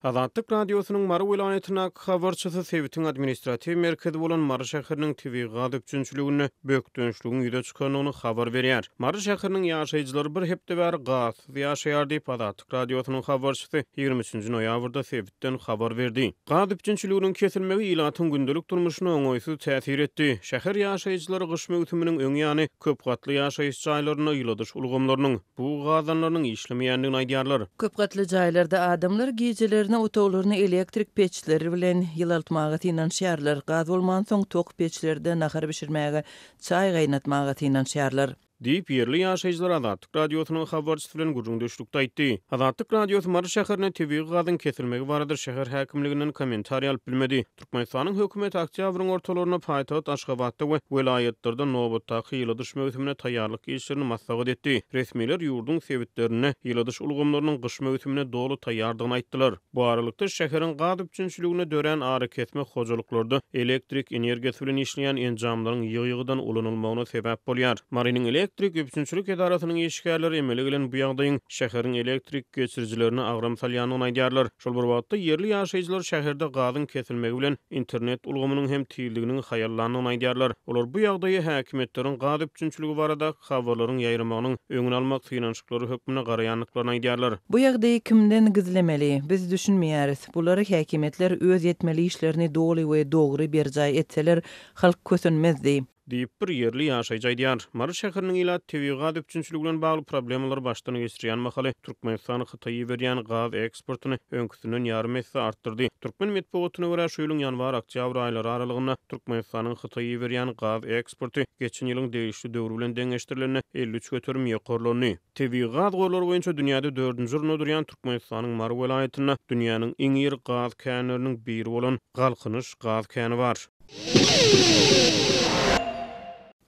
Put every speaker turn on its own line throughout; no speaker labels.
Azatlyk Radiosynyň Mary welaýatyndaky habarçysy sebitiň administratiw merkezi bolan Mary şäheriniň tebigy gaz üpjünçiliginde bökdençligiň ýüze çykandygyny habar berýär. Mary şäheriniň ýaşaýjylary bir hepde bäri gazsyz ýaşaýar diýip, Azatlyk Radiosynyň habarçysy 23-nji noýabrda sebitden habar berdi. Gaz üpjünçiliginiň kesilmegi ilatyň gündelik durmuşyna oňaýsyz täsir etdi. Şäher ýaşaýjylary gyş möwsüminiň öň ýany köp gatly ýaşaýyş jaýlarynda ýyladyş ulgamlarynyň, bug gazanlarynyň işlemeýändigini aýdýarlar.
Köp gatly jaýlarda adamlar gijelerine otaglaryny elektrik peçleri bilen ýylaltmaga synanyşýarlar. Gaz bolmansoň, tok peçlerde nahar bişirmäge, çaý gaýnatmaga synanyşýarlar.
Diýip, ýerli ýaşaýjylar Azatlyk Radiosynyň habarçysy bilen gürrüňdeşlikde aýtdy. Azatlyk Radiosy Mary şäherinde tebigy gazyň kesilmegi barada şäher häkimliginden kommentariý alyp bilmedi. Türkmenistanyň hökümeti oktýabryň ortalarynda paýtagt Aşgabatda we welaýatlarda nobatdaky ýyladyş möwsümine taýýarlyk işlerini maslahat etdi. Resmiler ýurduň sebitlerinde ýyladyş ulgamlarynyň gyş möwsümine doly taýýardygyny aýtdylar. Bu aralykda, şäheriň gaz üpjünçiliginde dörän arakesme hojalyklarda elektrik energiýasy bilen işleýän enjamlaryň ýygy-ýygydan ulanylmagyna sebäp bolýar. Marynyň elektrik üpjünçilik edarasynyň işgärleri emele gelen bu ýagdaýyň şäheriň elektrik geçirijilerine agram salýandygyny aýdýarlar. Şol bir wagtda, ýerli ýaşaýjylar şäherde gazyň kesilmegi bilen internet ulgamynyň hem tizliginiň haýallandygyny aýdýarlar. Olar bu ýagdaýa häkimiýetleriň gaz üpjünçiligi baradaky habarlaryň ýaýramagynyň öňüni almak synanyşyklary hökmünde garaýandyklaryny aýdýarlar.
Bu ýagdaýy kimden gizlemeli? Biz düşünmeýäris. Bular häkimiýetler öz etmeli işlerini doly we dogry berjaý etseler, halk kösenmezdi.
Diýip, bir ýerli ýaşaýjy aýdýar. Mary şäheriniň ilaty tebigy gaz üpjünçiligi bilen bagly problemalary başdan geçirýän mahaly, Türkmenistan Hytaýa iberýän gaz eksportyny öňküsinden ýarym esse artdyrdy. Türkmen metbugatyna görä, şu ýylyň ýanwar-oktýabr aýlary aralygynda Türkmenistanyň Hytaýa iberýän gaz eksporty geçen ýylyň degişli döwri bilen deňeşdirilende 53% ýokarlandy. Tebigy gaz gorlary boýunça dünýäde dördünji orunda durýan Türkmenistanyň Mary welaýatynda dünýäniň iň iri gaz känleriniň biri bolan Galkynyş gaz käni bar.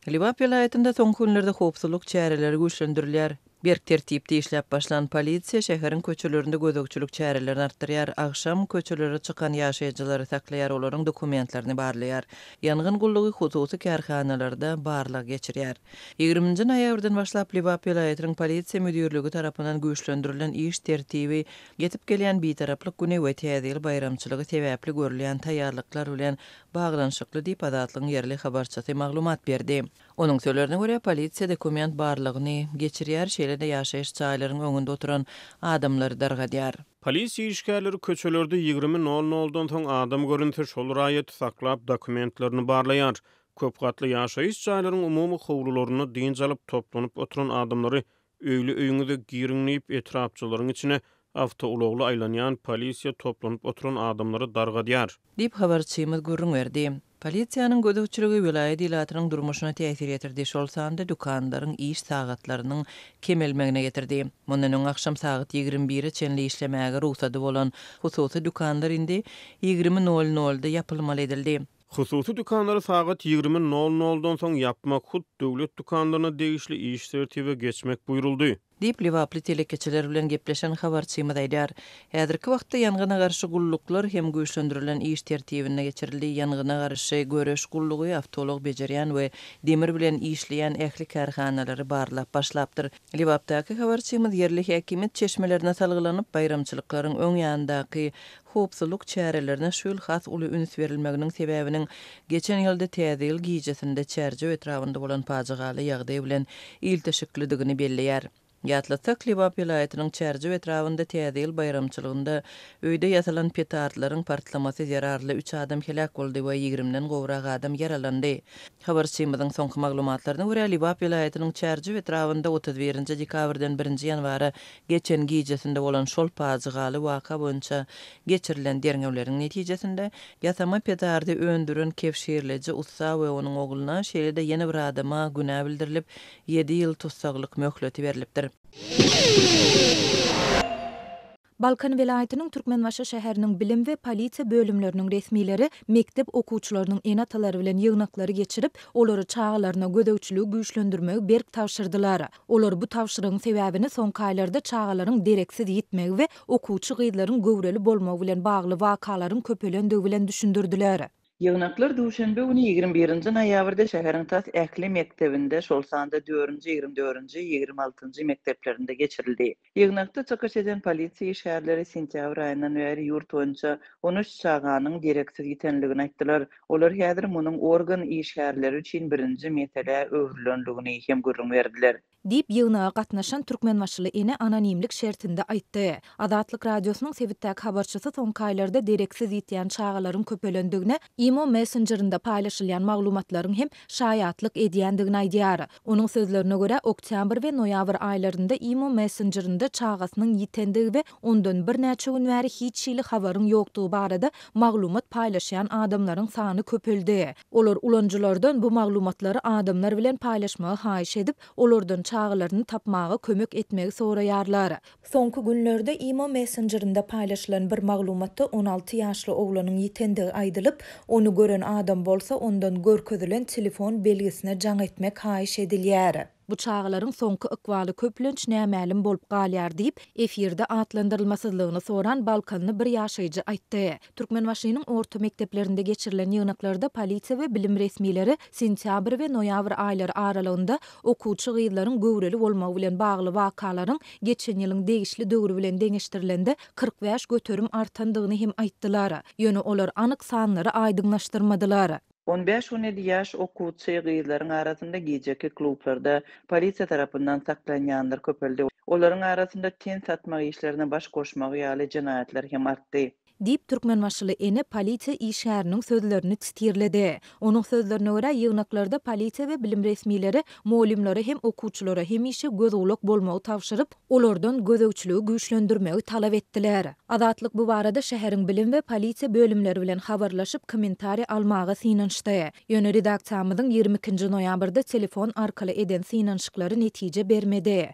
Lebap welaýatynda soňky günlerde howpsuzlyk çäreleri güýçlendirilýär. Berk tertipde işläp başlan polisiýa şäheriň köçelerinde gözegçilik çärelerini artdyrýar, agşam köçelere çykan ýaşaýjylary saklaýar, olaryň dokumentlerini barlaýar. Ýangyn gullugy hususy kärhanalarda barlag geçirýär. Ýigriminji noýabrdan başlap Lebap welaýatynyň polisiýa müdirligi tarapyndan güýçlendirilen iş tertibi Ýetip gelýän Bitaraplyk güni we Täze ýyl baýramçylygy sebäpli görülýän taýýarlyklar bilen baglanyşykly diýip, Azatlygyň ýerli habarçysy maglumat berdi. Onuň sözlerine görä, polisiýa dokument barlagyny geçirýär, şeýle-de ýaşaýyş jaýlaryň öňünde oturan adamlary dargadýar.
Polisiýa işgärleri köçelerde 20 nol noldan soň adam görünse, şol raýaty saklap, dokumentlerini barlaýar. Köp gatly ýaşaýyş jaýlaryň umumy howlularynda dynç alyp, toplanyp oturan adamlary Öýli-öýüňize giriň diýip, etrapçalaryň içine awtoulagly aýlanýan polisiýa toplanyp oturan adamlary dargadýar.
Diýip, habarçymyz gürrüň berdi. Polisiýanyň gözegçiligi welaýat ilatynyň durmuşyna täsir ýetirdi, şol sanda dükanlaryň iş sagatlarynyň kemelmegine getirdi. Mundan öň agşam sagat 21-e çenli işlemäge rugsady bolan hususy dükanlar indi 20 nol nolda ýapylmaly edildi.
Hususy dükanlary sagat 20 nol noldan soň ýapmak, hut döwlet dükanlaryna degişli iş tertibe geçmek buýruldy.
Diýip, lebaply telekeçiler bilen gepleşen habarçymyz aýdýar. Häzirki wagtda ýangyna garşy gulluklar hem güýçlendirilen iş tertibinde geçirildi. Ýangyna garşy göreş gullugy awtoulag bejerýän we demir bilen işleýän ähli kärhanalary barlap başlapdyr. Lebapdaky habarçymyz ýerli häkimiýet çeşmelerine salgylanyp, baýramçylyklaryň öň ýanyndaky howpsuzlyk çärelerine şu ýyl has uly üns berilmeginiň sebäbiniň geçen ýylda Täze ýyl gijesinde Çärjew etrabynda bolan pajygaly ýagdaý bilen ilteşiklidigini belleýär. Ýatlatsak, Lebap welaýatynyň Çärjew etrabynda Täze ýyl baýramçylygynda öýde ýasalan petardlaryň partlamasy zerarly üç adam heläk boldy we ýigrimden gowrak adam ýaralandy. Habarçymyzyň soňky maglumatlaryna görä, Lebap welaýatynyň Çärjew etrabynda 31 dekabrdan birinji ýanwara geçen gijesinde bolan şol pajygaly waka boýunça geçirilen derňewleriň netijesinde, ýasama petardy öndüren kebşirleýji ussa we onuň ogluna, şeýle-de ýene bir adama günä bildirilip, ýedi ýyl tussaglyk möhleti berlipdir.
Balkan welaýatynyň Türkmenbaşy şäheriniň bilim we polisiýa bölümleriniň resmileri mekdep okuwçylarynyň ene-atalary bilen ýygnaklary geçirip, olara çagalaryna gözegçiligi güýçlendirmegi berk tabşyrdylar. Olar bu tabşyrygyň sebäbini soňky aýlarda çagalaryň dereksiz ýitmegi we okuwçy gyzlaryň göwreli bolmagy bilen bagly wakalaryň köpelendigi bilen düşündirdiler.
Ýygnaklar duşenbe güni, 21 nji noýabrda şäheriň tas ähli mekdebinde, şol sanda dördünji, 24 nji, 26 njy mekdeplerinde geçirildi. Ýygnakda çykyş eden polisiýa işgärleri sentýabr aýyndan bäri ýurt boýunça 13 çaganyň dereksiz ýitenligini aýtdylar. Olar häzir munuň organ işgärleri üçin birinji meselä öwrülenligini hem gürrüň berdiler.
Diýip, ýygnaga gatnaşan türkmenbaşyly ene anonimlik şertinde aýtdy. Azatlyk Radiosynyň sebitdäki habarçysy soňky aýlarda dereksiz ýitýän çagalaryň köpelendigine imo messenjerinde paýlaşylýan maglumatlaryň hem şaýatlyk edýändigini aýdýar. Onuň sözlerine görä, oktýabr we noýabr aýlarynda imo messenjerinde çagasynyň ýitendigi we ondan birnäçe gün bäri hiç hili habaryň ýokdugy barada maglumat paýlaşýan adamlaryň sany köpeldi. Olar ulanyjylardan bu maglumatlary adamlar bilen paýlaşmagy haýyş edip, olardan çagalaryny tapmaga kömek etmegi soraýarlar. Soňky günlerde imo messenjerinde paýlaşylan bir maglumatda 16 ýaşly oglanyň ýitendigi aýdylyp, ony gören adam bolsa ondan görkezilen telefon belgisine jaň etmek haýyş edilýär. Bu çagalaryň soňky ykbaly köplenç nämälim bolup galýar diýip, efirde atlandyrylmasyzlygyny soran balkanly bir ýaşaýjy aýtdy. Türkmenbaşynyň orta mekdeplerinde geçirilen ýygnaklarda polisiýa we bilim resmileri sentýabr we noýabr aýlary aralygynda okuwçy gyzlaryň göwreli bolmagy bilen bagly wakalaryň geçen ýylyň degişli döwri bilen deňeşdirilende 45% artandygyny hem aýtdylar. Ýöne olar anyk sanlary aýdyňlaşdyrmadylar.
On bäş-on ýedi ýaş okuwçy gyzlaryň arasynda gijeki klublarda polisiýa tarapyndan saklanýanlar köpeldi. Olaryň arasynda ten satmak işlerine baş goşmagy ýaly jenaýatlar hem artdy.
Diýip, türkmenbaşyly ene polisiýa işgäriniň sözlerini titirledi. Onuň sözlerine görä, ýygnaklarda polisiýa we bilim resmileri mugallymlara hem okuwçylara hemişe göz-gulak bolmagy tabşyryp, olardan gözegçiligi güýçlendirmegi talap etdiler. Azatlyk bu barada şäheriň bilim we polisiýa bölümleri bilen habarlaşyp, kommentariý almaga synanyşdy. Ýöne redaksiýamyzyň 22 nji noýabrda telefon arkaly eden synanyşyklary netije bermedi.